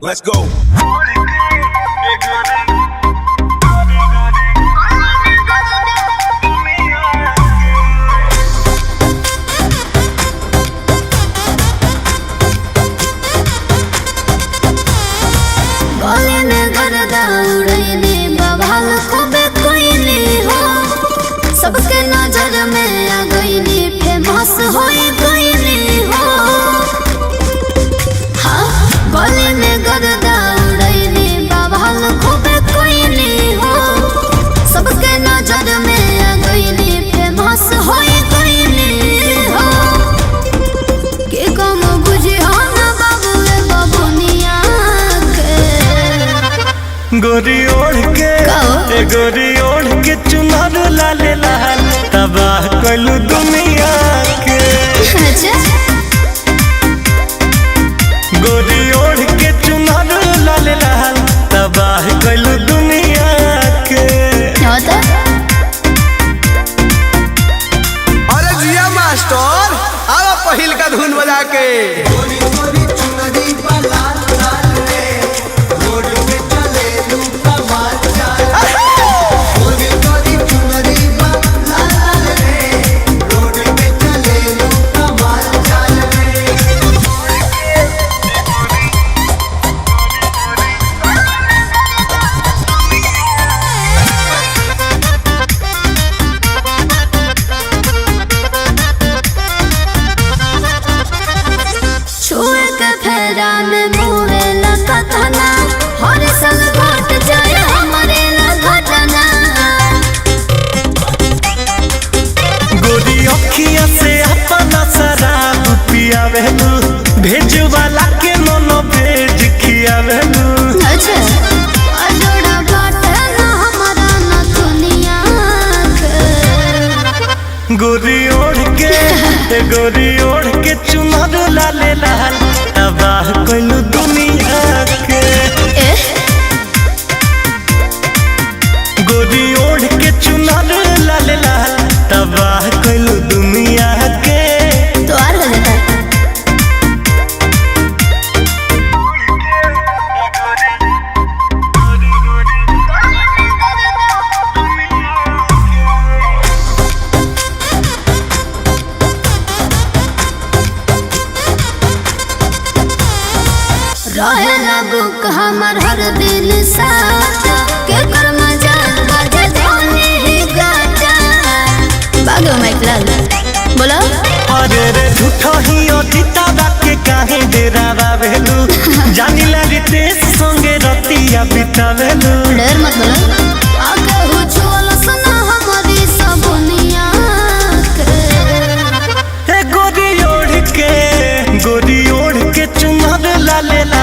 Let's go. गले में गर्दा उड़ैले बवाल खूबे कोइले हो, सबके नजर में आ गइले, फेमस होई गइले हो। हाँ, गले में गर्दा उड़ैले बवाल खूबे कोइले हो, सबके नजर में आ गइले, फेमस होई गइले हो। के कम बुझी हो ना बाबू ए बबुनिया के। गोरी ओढ़ के कहो। ए गोरी ओढ़ के चुनर लाल लाल तबाह कइलू दुनिया के। अच्छा। गोरी ओढ़ के चुनर लाल लाल तबाह कइलू दुनिया के। हाँ तो अरे जिया मास्टर, आवा पहिल का धुन बजा के। छुए के फेरा में मुँहे लगतना, हर साल घट जाए हमारे ला घटना। गोरी अखिया से अपना शराब पियावेलू, भेज वाला के मनो भेज खियावेलू। अच्छा, अजोड़ा बाटे ना हमारा ना दुनिया के। गोरी ओढ़ के ए गोरी ओढ़ के चुनर लाल लाल तबाह कइलू दुनिया के। ए गोरी ओढ़ के चुनर लाल लाल तबाह कइलू दुनिया के। तो आर हो जाता है। रहे बुक हमर हर दिल साथ के कर मजा बाजे धोनी ही गाता। बागो माइक लाल बोलो। अरे रे झूठो ही अतीता के काहे डेरावेलू, जानिला रितेश संगे रतिया बितावेलू। डर मत बोलो। आगे हो छोल सना हमारी सबनिया के। ए गोरी ओढ़ के, गोरी ओढ़ के चुनर लाल लाल।